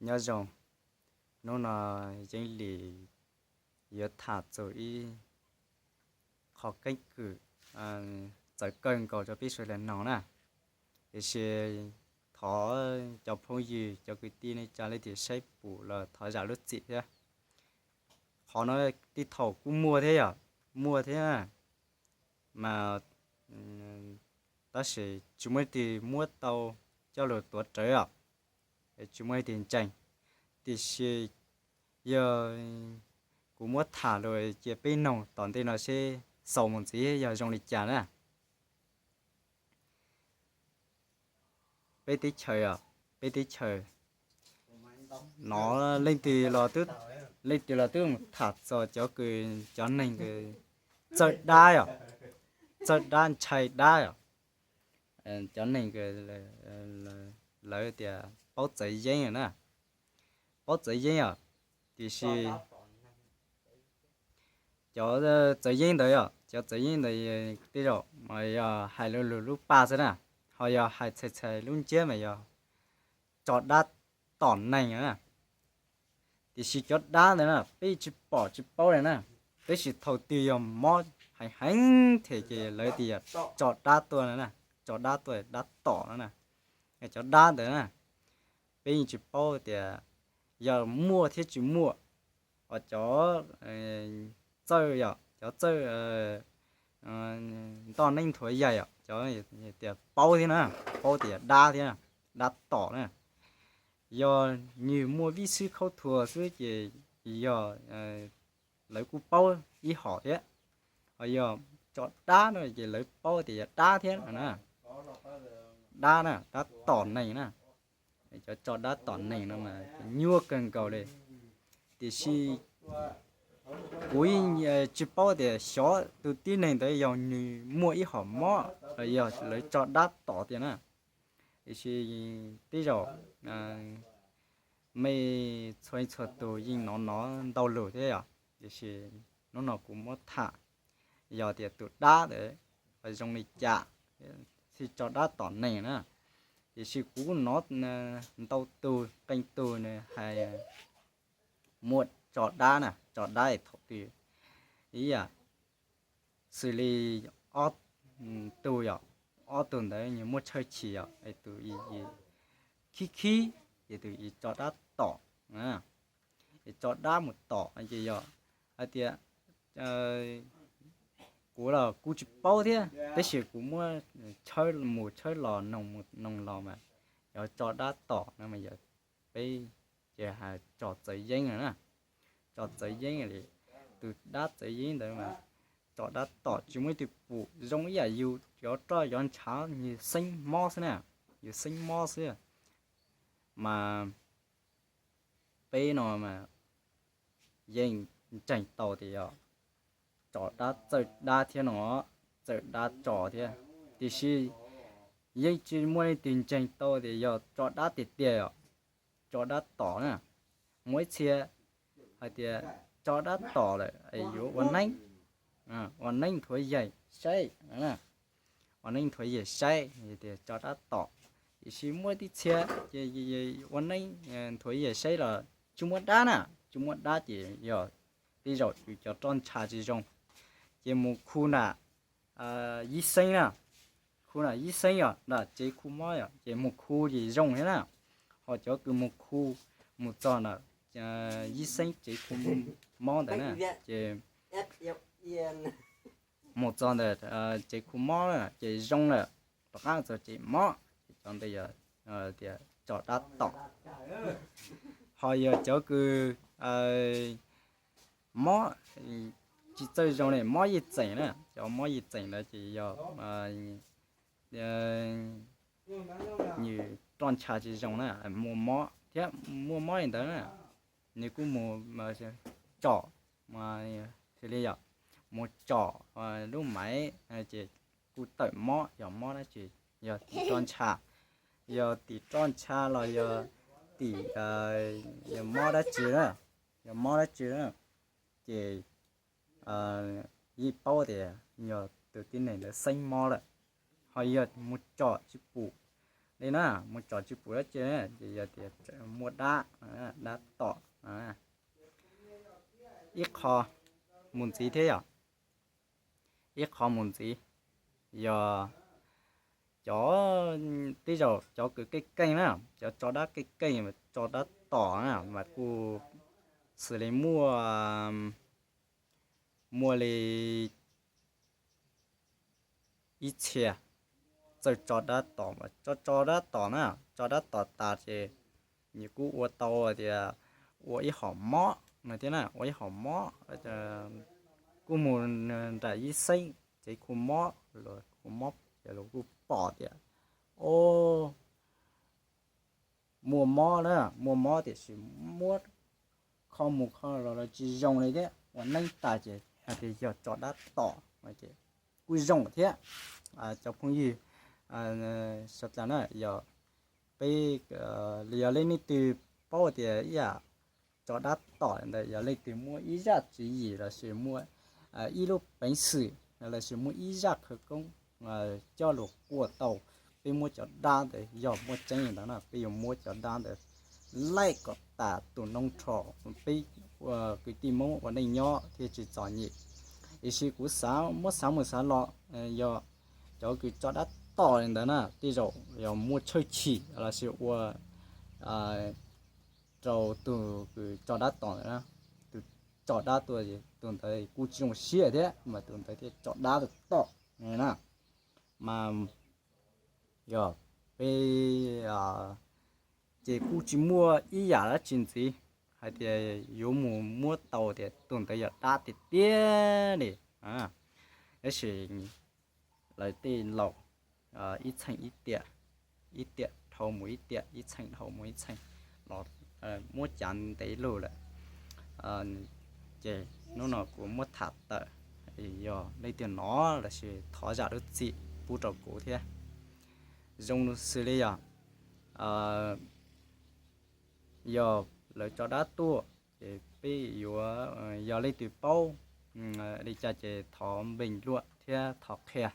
Nyob zoo, hnub no Yeeb Lis yuav tham txog ib qho keeb kwm txawv kawg nkaus rau peb sawv daws mloog na. Tiam sis thov cov phooj ywg cov kwv tij nej cov leej twg saib pum los thov zam lub txim thiab. Qhov no tej thaum kuj muaj thiab yom, muaj thiab mas tab sis tsis muaj leej twg muab tau coj los tuav rawv os, tsis muaj leej twg ntseeg. Tiam sis yog kuv muab tham los cia peb noog tom ntej no seb xaus mus ntxiv yog zoo li cas na. Peb teb chaws os, peb teb chaws no leej twg los twb, leej twg los twb mus tham txog cov kws, cov neeg kws txawj dab os, txawj dab ntshai dab os, cov neeg kws lawv tias paub txawv yeeb na, paub txawv yeeb os. Tiam sis cov txawv yeeb ntawd os, cov txawv yeeb ntawd tej zaum yog hais lus lus lub paj xwb na, ho yog hais txhais txhais lub ntsiab mas yog tso dab tom neeg na. Tiam sis cov dab ntawd na peb tsis pom tsis paub li na, tab sis thaum twg yog mob heev heev thiab ces lawv tias tso dab tuaj na, tso dab tuaj dab tom no na. Cov dab ntawd na peb yeej tsis paub tias yog muaj thiab tsis muaj. Ho cov txawj yom, cov txawj ntoj neeb nthuav yaig os, cov tias paub thiab na, paub tias dab thiab, dab tom na. Yog nws muaj vij xwb khaub thuas xwb ces yog lawv kuj paub ib hom thiab. Ho yog tso dab no ces lawv paub tias yog dab thiab na, dab na, dab tom neeg na. Cov tso dab tom neeg no mas nyuaj kawg nkaus li. Tiam sis kuv tsis paub tias xyov tus tib neeg ntawd yog nws muaj ib hom mob los yog lawv tso dab tom tiag na. Tiam sis tej zaum mej txhua txhua tus yeej hnov hnov ntau lus thiab yom, tiam sis hnub no kuv muab tham yog tias tus dab ntawd zoo li cas, thiaj tso dab tom neeg na. Tiam sis kuv hnov ntau tus qee tus nws hais muaj tso dab na, tso dab es thaum twg ib yam xws li ob tug yom, ob tug ntawd nws muaj txhawj chim yom, es tus khib khib, ces tus tso dab tom, es tso dab mus tom ces yog hais tias kuv los kuj tsis paub thiab, tab sis kuv muab tshawb mus tshawb los noog mus noog los mas yog tso dab tom no mas yog peb ces hais tso txawv yeeb na, tso txawv yeeb li. Tus dab txawv yeeb ntawd mas tso dab tom tsis muaj ib tug pum, zoo ib yam yus cov roj cov ntshav nws xeeb mob xwb na, yus xeeb mob xwb. Mas peb no mas yeej ntseeg tau tias yog tso dab txawj dab thiab no, txawj dab tso thiab, tiam sis yeej tsis muaj leej twg ntseeg tau tias yog tso dab tiag tiag os, tso dab tom na. Muaj ib txhia hais tias tso dab tom lawm es yuav ua neeb, ua neeb nthuav yaig saib, ua neeb nthuav yaig saib tias tso dab tom. Tiam sis muaj tib txhia ces ua neeb nthuav yaig saib los tsis muaj dab na, tsis muaj dab ces yog tej zaum yus cov roj ntsha tsis zoo, ces mus khu nram yib xeeb na, khu nram yib xeeb os, nram tsev khu mob os, ces mus khu ces zoo thiab na. Ho cov kws mus khu, mus txog ntawm yib xeeb tsev khu mob ntawd na, ces mus txog ntawm tsev khu mob na ces zoo lawm, rov qab txog tsev mob, ces cov ntawd yog tias tso dab tom. Ho yog cov kws mob tsis txawj zoo li mob yij txeem na, cov mob yij txeem ntawd ces yog nws roj ntsha tsis zoo na, muaj mob thiab, muaj mob li ntawd na, nws kuj mus tsom, xws li yog mus tsom lub maiv ces kuj tawm mob, yog mob dab tsi, yog tim roj ntsha, yog tim roj ntsha los yog tim, yog mob dab tsi na, yog mob dab tsi na, ces yeej paub tias yog tus tib neeg ntawd xeeb mob lawm. Ho yog mus tsom tsis pum, li na, mus tsom tsis pum dab tsi ces yog tias muaj dab, dab tom. Ib qho mus ntxiv thiab yom, ib qho mus ntxiv yog cov, tej zaum cov kws keej keej na, cov tso dab keej keej, tso dab tom na mas kuj xws li muaj, muaj li ib txhia txawj tso dab tom, tso, tso dab tom na, tso dab tom tas ces nws kuj ua tau tias ua ib hom mob no thiab na, ua ib hom mob, kuj mus nram ib xeeb tsev khu mob, khu mob ces los kuj pom tias, o, muaj mob na, muaj mob tiam sis muab kho mus kho los los tsis zoo li thiab, ua neeb tas ces hais tias yog tso dab tom ces kuj zoo thiab. Cov phooj ywg sawv daws na, yog peb, yog leej twg paub tias ib yam tso dab tom ntawd, yog leej twg muaj ib zaj tswv yim lossis muaj ib lub peev xwm lossis muaj ib zaj khawv koob coj los kuaj tau, peb muab cov dab ntawd, yog muaj tseeb li ntawd na peb yuav muab cov dab ntawd laij kom tas tus noob rho, peb kwv tij Hmoob ua neej nyob thiaj tsis txom nyem. Tiam sis kuv xav, muab xav mus xav los, yog cov kws tso dab tom li ntawd na tej zaum yog muaj tshawj chim lossis ua rau tus kws tso dab tom ntawd, tus tso dab tuaj, tus ntawd kuj tsis zoo siab thiab mas tus ntawd thiaj tso dab tom na. Mas yog peb, ces kuj tsis muaj ib yam dab tsi ntxiv hais tias yuav mus muab tau tias tus ntawd yog dab tiag tiag li. Tab sis lawv tej laus ib txheej ib tiam, ib tiam dhau mus ib tiam, ib txheej dhau mus ib txheej los muab cav ntev lug lawm. Ces hnub no kuv muab tham tawm, yog leej twg hnov lossis thov zam lub txim pub rau kuv thiab. Zoo xws li yog, yog lawv tso dab tuaj ces peb yuav, yog leej twg paub li cas ces thov npeej luam thiab thov qhia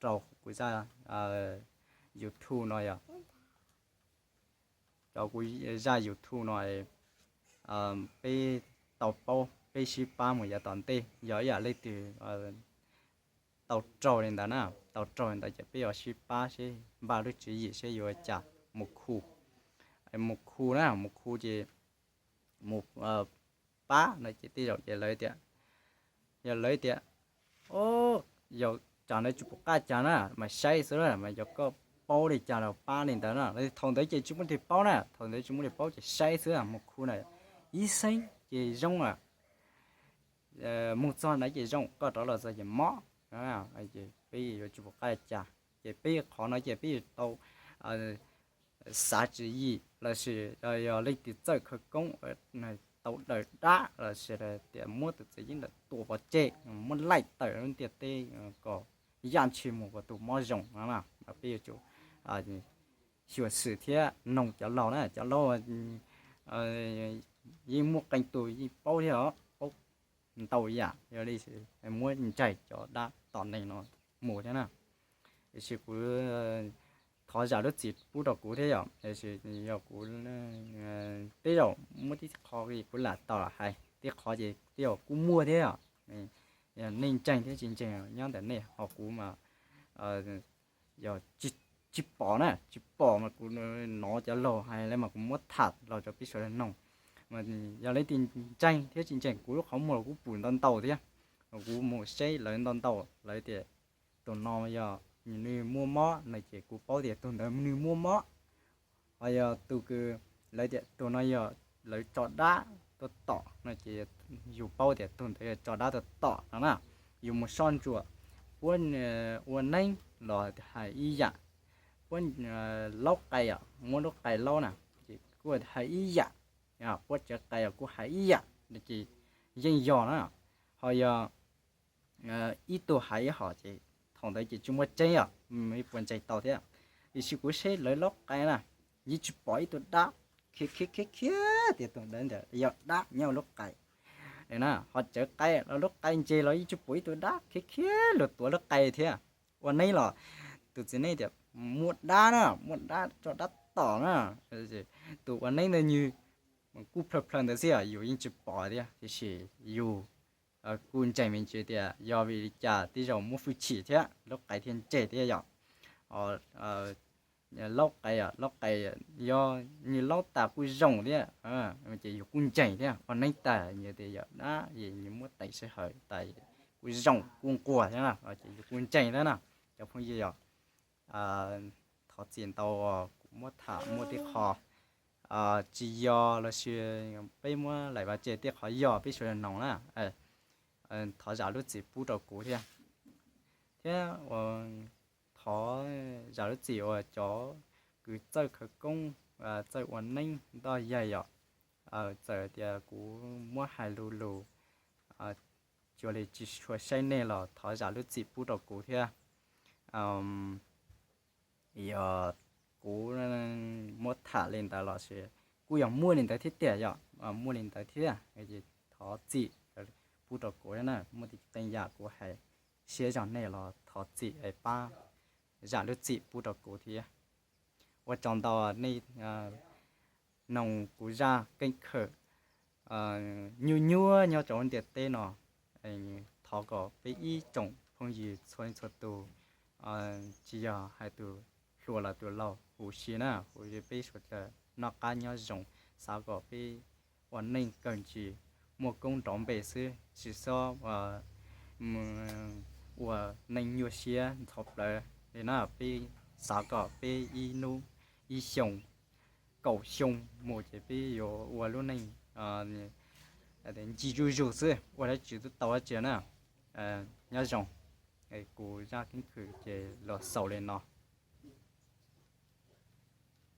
rau kuv zaj YouTube no yog, rau kuv zaj YouTube no peb tau paub, peb sib pab mus yav tom ntej. Yog ib yam leej twg tau raug li ntawd na, tau raug li ntawd ces peb yuav sib pab seb npaj lub tswv yim seb yuav ua cas mus khu, mus khu na, mus khu ces mus pab no ces tej zaum ces lawv tias, yog lawv tias, o, yog tsam ntawd tsis pom qab cas na mas saib xwb, mas yog koj paub li cas los pab li ntawd na. Thaum ntawd ces tsis muaj leej twg paub na, thaum ntawd tsis muaj leej twg paub ces saib xwb, mus khu na ib xeeb ces zoo a, mus txog ntawd ces zoo, koj rov los txog ces mob. Peb yuav tsis pom qab cas, ces peb qhov no ces peb yuav tau xav tswv yim lossis yog leej twg txawj khawv koob tau daws dab lossis tias muab tus txiv yeeb ntawd tua pov tseg, muab laij tawm lub ntiaj teb kom yaj ntshis mus kom tus mob zoo no, peb yuav tsum xyuam xim thiab noog cov laus na, cov laus yeej muaj qee tus yeej paub thiab os, paub ntau yam, yog li muab ntsaig cov dab tom neeg no mus thiab na. Tiam sis kuv thov zam lub txim pub rau kuv thiab yom, tiam sis yog kuv, tej zaum muaj tib qho kuv lam tau hais, tib qho ces tej zaum kuj muaj thiab yom. Yog nej ntseeg thiab tsis ntseeg nyob ntawm nej, ho kuv mas yog tsis pom na, tsis pom mas kuv hnov cov laus hais li mas kuv muab tham los rau peb sawv daws noog. Yog leej twg ntseeg thiab tsis ntseeg, kuv lub qhov muag los kuv pum ntau ntau thiab, kuv mus saib lawv ntau ntau, lawv tias tus no yog nws muaj mob no ces kuv paub tias tus ntawd nws muaj mob. Ho yog tus kws lawv tias tus no yog lawv tso dab tuaj tom no ces yus paub tias tus ntawd yog tso dab tuaj tom no na. Yus mus soj ntsuam, puab ua neeb los hais ib yam, puab laub qai, muab lub qai laub na ces kuj hais ib yam, puab tsev qai kuj hais ib yam, ces yeej yog na. Ho yog ib tug hais ib hom ces thaum ntawd ces tsis muaj tseeb os, ib puas ntseeg tau thiab. Tiam sis kuv saib lawv laub qai na, yeej tsis pom ib tug dab, khiav khiav khiav khiav tias tus ntawd ntawm yog dab nyob lub qai na. Ho tsev qai los lub qai ntse los yeej tsis pom ib tug dab khiav khiav los tuav lub qai thiab. Ua neeb los tus txiv neej tias muaj dab na, muaj dab tso dab tom na. Tus ua neeb ntawd nws kuj plhaw plhaw ntawd xwb, yus yeej tsis pom thiab, tiam sis yus kuj ntseeg me ntsis tias yog vim li cas tej zaum muaj hwj chim thiab, laub qe thiaj ntseg thiab yom. Laub qe, laub qe yog nws laub tas kuj zoo thiab, ces yus kuj ntseeg thiab. Ua neeb tas nws tias yog dab, nws muab teem sij hawm tas kuj zoo kuj nquag thiab na, ces yus kuj ntseeg thiab na. Cov phooj ywg yom, thov txim ntau, kuv muab tham muaj tej qho tsis yog los sis peb muab laim vaj tse tej qhov yog peb sawv daws noog na. Thov zam lub txim pub rau kuv thiab, thiab thov zam lub txim uas cov kws txawj khawv koob, txawj ua neeb ntoj yaig yom. Txawm tias kuv muab hais lus lus cuag li tsis tshua saib nej los thov zam lub txim pub rau kuv thiab. Yog kuv muab tham li ntawd los sis kuj yog muaj li ntawd thiab tiag yom, muaj li ntawd thiab, thov txim pub rau kuv na. Muaj tej qee yam kuv hais siab zog nej los thov txim es pab zam lub txim pub rau kuv thiab. Ua tsaug ntau nej noog kuv zaj keeb khawm nyuaj nyuaj nyob rau ntiaj teb no. Thov kom peb ib tsoom phooj ywg txhua leej txhua tus, tsis yog hais tus hluas los tus laus, huv si na, huv si peb sawv daws noj qab nyob zoo, xav kom peb ua neej kawg ntsis muaj koob nrov npe xwb, tsis txhob ua neej nyuaj siab ntxhov plawv li na. Peb xav kom peb ib hnub, ib xyoo, kaum xyoo mus ces peb yuav ua lub neej ncig zuj zus xwb, ua dab tsi twb tau dab tsi na. Nyob zoo, kuv zaj keeb kwm ces los xaus li no.